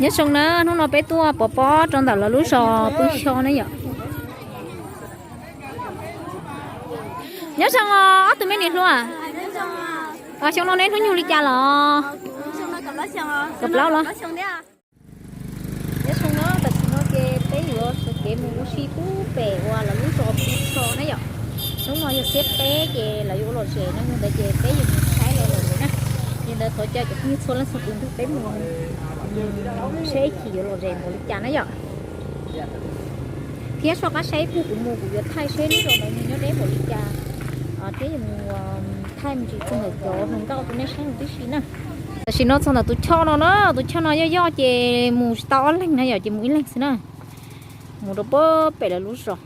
Nyob zoo na, hnub no peb tuaj pov pob rau ntawm lawv lub zos pw xyo na yom. Nyob zoo os ob tug me niam hluas. Xyoo no neb hnub nyoog li cas los? Kaum plaub los? Nyob zoo na, tam sim no ces peb yuav sawv kev mus ua si pub pem uas lawv lub zos pw xyo na yom. Hnub no yog xiab peb ces lawv yuav ua lom zem no, yog ntawd ces peb yuav mus saib lawv lom zem na. Yog ntawd thov caw cov phooj ywg txhua leej txhua tus nrog peb mus saib ib chim yuav lom zem npaum li cas na yom. Thiab soj qab saib ib pliag kuv mus kuv yuav thaij seb lub zos ntawd nws nyob deb npaum li cas, thiab yuav mus thaij me ntsis txog ntawm cov hluas nkauj rau nej saib tib si na. Tam sim no txog ntawm tus choj no na, tus choj no yoj yoj ces mus tsis tau ob leeg na yom, ces mus ib leeg xwb na. Mus rau pem lawv lub zos,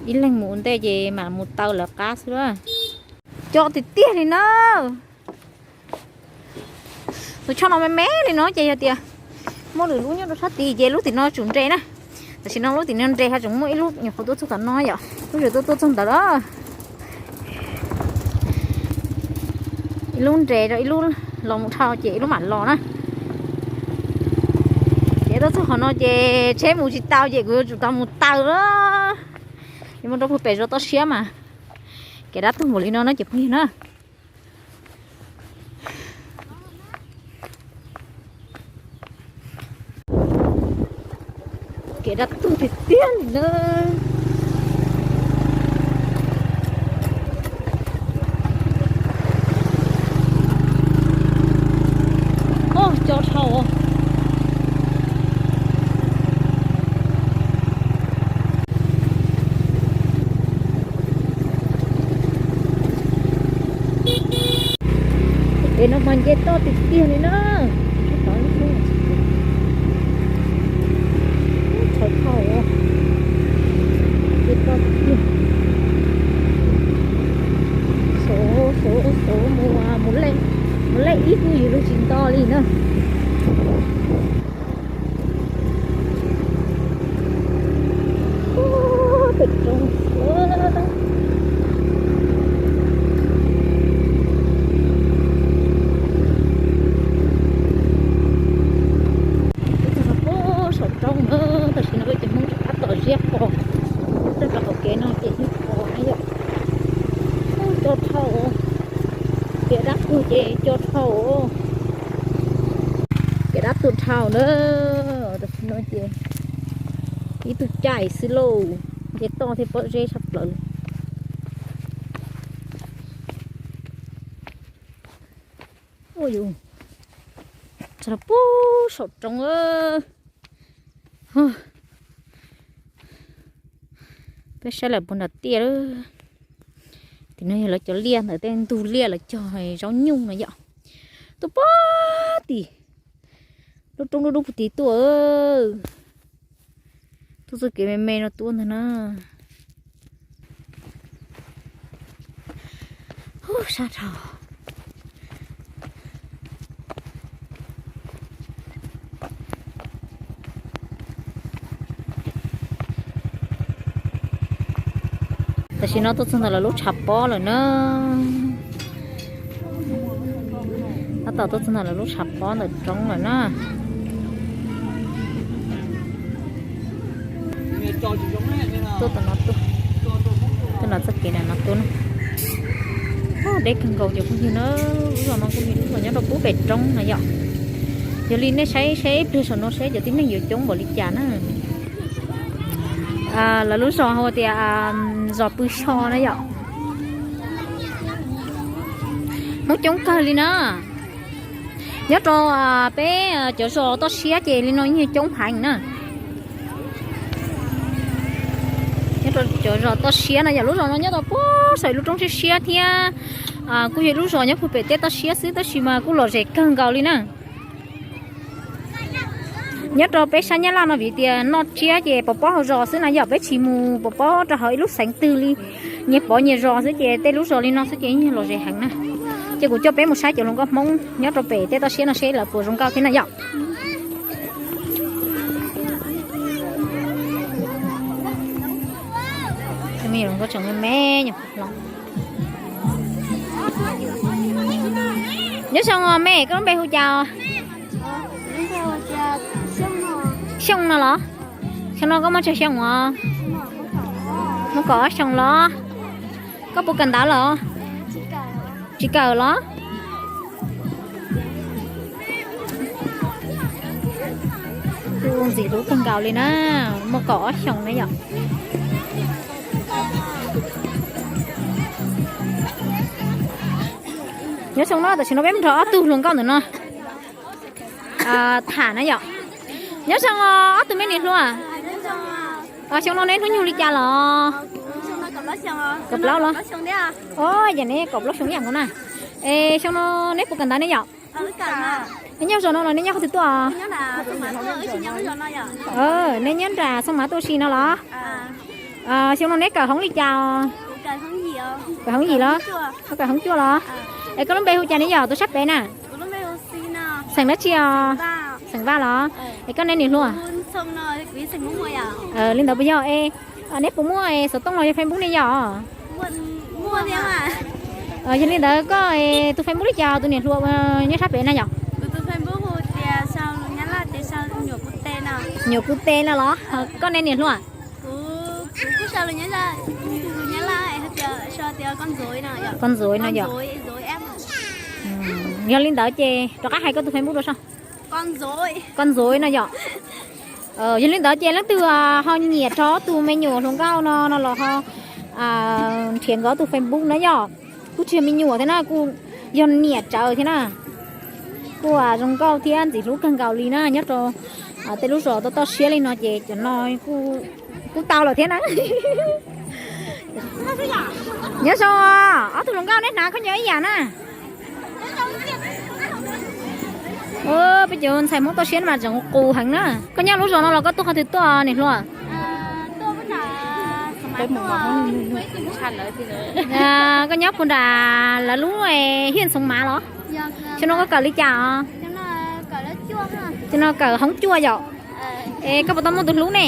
ib leeg mus ua ntej ces mam mus taw lawv qab xwb na. Co tiag tiag li na. Tus choj no me me li no ces yog tias muaj lwm lub nyob rau sab tid ces lub tim no tsum nres na. Tam sim no lub tim no nres ho tseem muaj ib lub nyuam qhuav tuaj txog tom no yom, lub twb tuaj tuaj txog ntawd lawm. Ib lub nres rau ib lub los mus dhau ces ib lub mam los na. Ces tuaj txog qhov no ces tsheb mus tsis tau ces kuv yuav tsum tau mus taw lawm. Yuav mus rau puag pem zos toj siab mas kev dab tuag npaum li no na ces phooj ywg na. Kev dab tuag tiag tiag li na. Oj, co dhau. Kev no mas nce toj tiag tiag li na. Thaum thaum nce toj tiag tiag. Xov xov xov mus mus lej, mus lej ib hnub yus los tsis nto li na. Pem roob, pem saum roob na, tam sim no ces Hmoob rov qab tom ziab qos, rau rau hauv kev no ces yeej qos na yom. Co dhau, kev dab tuag ces co dhau, kev dab tuag dhau na. Tam sim no ces ib tug caij xwb lauj, nce toj thiab pob zeb sab plaws li. Ua yus, txog puag saum roob. Peb saib lawm puag nram tiaj lawm. Tim no yog lawv cov liaj ntawm tej ntug liaj lawv cog zaub nyuj no yom. Tuaj puag tim lub roob dub dub puag tim tuaj. Tuaj txoj kev me me no tuaj ntag na. Ub, sab dhau. Tam sim no tuaj txog ntawm lawv lub tshav pob lawm na. Tab tom tuaj txog ntawm lawv lub tshav pob ntawm roob lawm na. Tuaj tom no tuaj, tuaj no txoj kev no tuaj na. Deb kawg nkaus cov phooj ywg na, lub zos no kuj yog lub zos nyob rau pub pem roob na yom. Yog li nej saib seb ib pliag saum no seb cov tib neeg yuav coob npaum li cas na. Lawv lub zos hu tias zos Pw Xyo na yom. Hmoob coob kawg li na. Nyob rau peb cov zos toj siab ces li no yeej coob heev na. Nyob rau cov zos toj siab na yom, lub zos no nyob rau puag saum lub roob siab siab thiab kuj yog lub zos nyob puag pem tej toj siab xwb tab sis mas kuj lom zem kawg nkaus li na. Nyob rau peb sab Nyab Laj no vim tias noj tsiab ces pov pob hauv zos xwb na yom, peb tsis mus pov pob rau hauv ib lub xeev twg li, nyias pov nyias zos xwb ces tej lub zos li no xwb ces yeej lom zem heev na. Ces kuv coj peb mus saib cov hluas nkauj Hmoob nyob rau pem tej toj siab no seb lawv puas zoo nkauj thiab na yom. Cov me nyuam hluas nkauj tseem me me nyuam qhuav hloov. Nyob zoo os me, koj lub npe hu cas os? Xyoo no los? Xyoo no koj muaj tsawg xyoo os? Muaj kaum ob xyoo los? Koj puas kawm ntawv los? Tsis kawm los? Kuj ntxim hlub kawg nkaus li na, muaj kaum ob xyoos na yom. Nyob zoo no, tam sim no peb mus nrog ob tug hluas nkauj ntawm no tham na yom. Nyob zoo os ob tug me niam hluas. Xyoo no neb hnub nyoog li cas los? Kaum plaub los? Os, yog neb kaum plaub xyoo ib yam nkaus na. Es xyoo no neb puas kawm ntawv ne yom? Neb nyob zos no los neb nyob qhov twg tuaj? Neb nyob nram Xoo Mav tuaj si no los? Xyoo no neb kawm hoob li cas? Kawm hoob yim los? Kawm hoob cuaj los? Es koj lub npe hu cas ne yom, tus sab pem na? Xeem dab tsi os? Xeem Vaj los? Es koj ne niam hluas? Li ntawd puas yog? Es neb puas muaj xov tooj los yog Facebook ne yom? Yog li ntawd koj tus Facebook li cas tus niam hluas nyob sab pem na yom? Nyuam Kuv Tes no los? Koj ne niam hluas? Koj Ntxuav no yom? Yog li ntawd ces rov qab hais koj tus Facebook rau soj. Koj Ntxuav no yom? Yog li ntawd ces leej twg ho nyiam rau tus me nyuam hluas nkauj no no los ho nrhiav nkawd tus Facebook na yom. Kuj tsis yog me nyuam thiab na, kuj yog niam tsawv thiab na. Kuj zoo nkauj thiab ntxim hlub kawg nkaus li na, nyob rau tej lub zos toj toj siab li no ces cov no kuj tau lawm thiab na. Nyob zoo, ob tug hluas nkauj neb hnav khaub ncaws ib yam na. Peb cov ntxhais Hmoob toj siab mas tseem qus heev na. Koj nyob lub zos no los koj tuaj qhov twg tuaj niam hluas? Koj nyob puag nram lawv lub hiaj Xoo Mav los? Xyoo no koj kawm li cas os? Xyoo no kawm hoob cuaj yom. Es koj puas tau muaj tus hlub ne?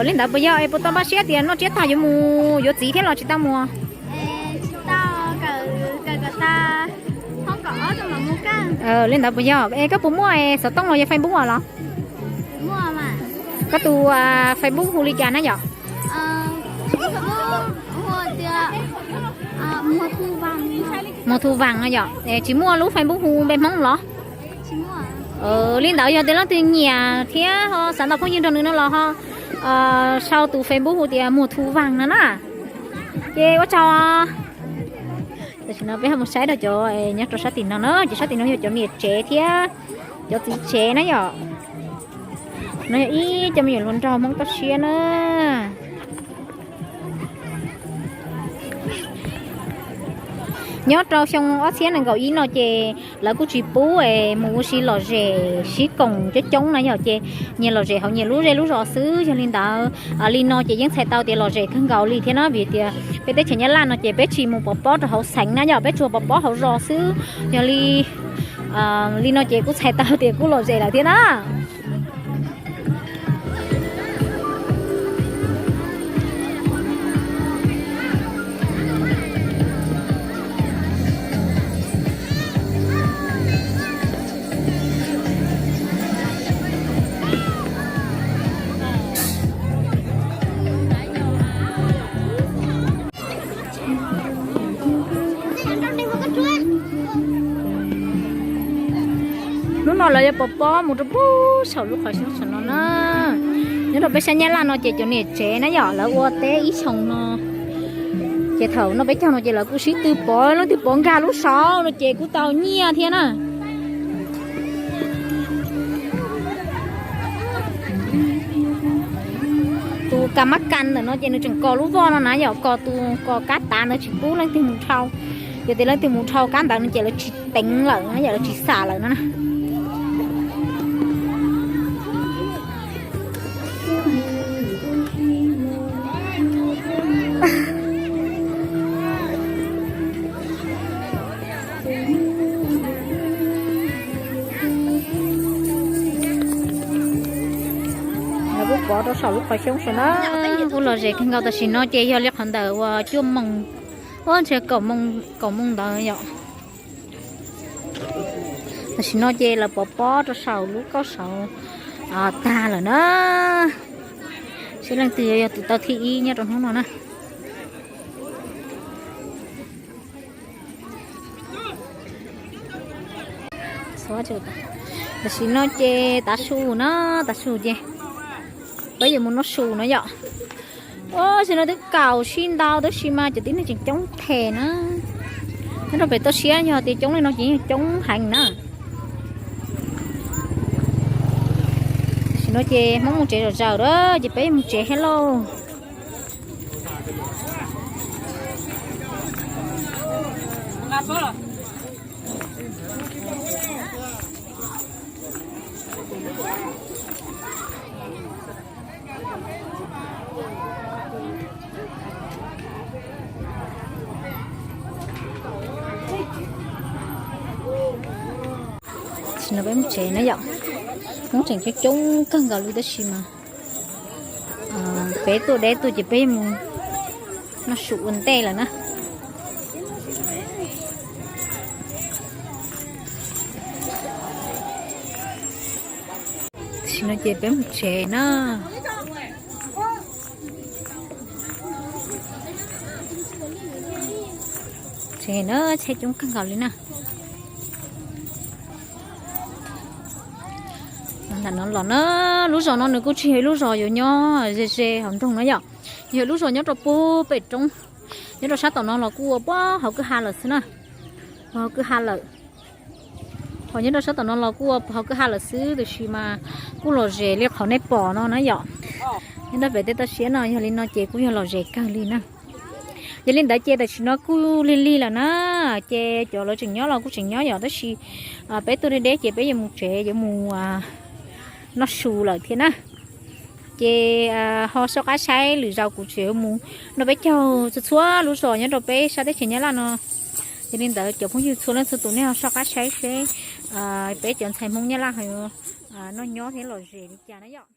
Li ntawd puas yog es puas tau npaj siab tias noj tsiab tag yuav mus yuav txiv thiab los tsis tau mus? Li ntawd puas yog? Es koj puas muaj xov tooj los yog Facebook os los? Koj tus Facebook hu li cas na yom? Muag Thu Vaas no yom, tsis muaj lub Facebook hu npe Hmoob los? Li ntawd yog tias leej twg nyiam thiab ho xav ntaus phooj ywg nrog nws no los ho sau tus Facebook hu tias Muag Thu Vaas no na. Ces ua tsaug. Tam sim no peb ho mus saib rau cov nyob rau sab tim no na, ces sab tim no yog cov niam tsev thiab cov txiv tsev na yom. No yog ib co me nyuam hluas nraug Hmoob toj siab na. Nyob rau xyoo ob txhiab nees nkaum ib no ces lawv kuj tsis pub es mus ua si lom zem sib koom coob coob na yom, ces nyias lom zem hauv nyias lub zej lub zos xwb. Yog li ntawd li no ces yeej txhais tau tias lom zem kawg nkaus li thiab na, vim tias peb teb chaws Nyab Laj no ces peb tsis mus pov pob rau hauv xeev na yom, peb tsuas pov pob hauv zos xwb. Yog li, li no ces kuj txhais tau tias kuj lom zem lawm thiab na. Hnub no lawv yuav pov pob mus rau pem saum lub qhov xyoob saum no na. Nyob rau peb sab Nyab Laj no ces cov niam tsev na yom, lawv ua teb ib xyoos no ces thaum noj peb caug no ces lawv kuj sib tw pov, leej twg pov nkag lub saud no ces kuj tau nyiaj thiab na. Tus kas mab kas ntawm no ces nws tseem kos lub voj no na yom, kos tus kos kab tav ntawd tsis pub leej twg mus dhau. Yog tias leej twg mus dhau kab ntawd no ces lawv tsis teev lawm na yom, lawv tsis xam lawm no na. Lawv kuj pov rau saum lub qhov xyoob saum na. Kuj lom zem kawg nkaus tam sim no ces yog li qhov ntawm uas cuaj moos Ua ntshai kaum moos ntawd yom. Tam sim no ces lawv pov pob rau saum lub kauj saud tag lawm na. Seb leej twg yog tus tau thib ib nyob rau hnub no na. Tam sim no ces tav su na, tav su ces peb yuav mus noj su no yom. Ua, tam sim no twb kaum sib ntau tab sis mas cov tib neeg tseem coob them na. Nyob rau pem toj siab yog tias coob li no ces yeej coob heev na. Tam sim no ces Hmoob mus tsev zom zaws lawm ces peb mus tsev thiab lauj. Tam sim no peb mus tsev na yom. Hmoob tseem coob coob kawg nkaus li tab sis mas peb tuaj deb tuaj ces peb mus noj su ua ntej lawm na. Tam sim no ces peb mus tsev na. Tsev na, tsheb coob kawg nkaus li na. Ntawm no los na, lub zos no nws kuj tsis yog ib lub zos yuav nyob ze ze hauv nroog na yom. Yog ib lub zos nyob rau puag pem roob, nyob rau sab tom no los kuj ua puag hauv kwj ha lawm xwb na. Ua hauv kwj ha lawm. Ho nyob rau sab tom no los kuj ua puag hauv kwj ha lawm xwb tiam sis mas kuj lom zem li qhov nej pom no na yom. Nyob rau pem tej toj siab no yog li no ces kuj yog lom zem kawg li na. Yog li ntawd ces tam sim no kuj lig lig lawm na, ces cov lawv tseem nyob los kuj tseem nyob yom, tab sis peb tuaj deb deb ces peb yuav mus tsev yuav mus noj su lawm thiab na. Ces ho soj qab saib lwm zaus kuv tseem yuav mus nrog peb caug txhua txhua lub zos nyob rau peb sab teb chaws Nyab Laj no. Yog li ntawd cov phooj ywg txhua leej txhua tus nej ho soj qab saib seb peb cov ntxhais Hmoob Nyab Laj ho yuav noj nyob thiab lom zem li cas na yom.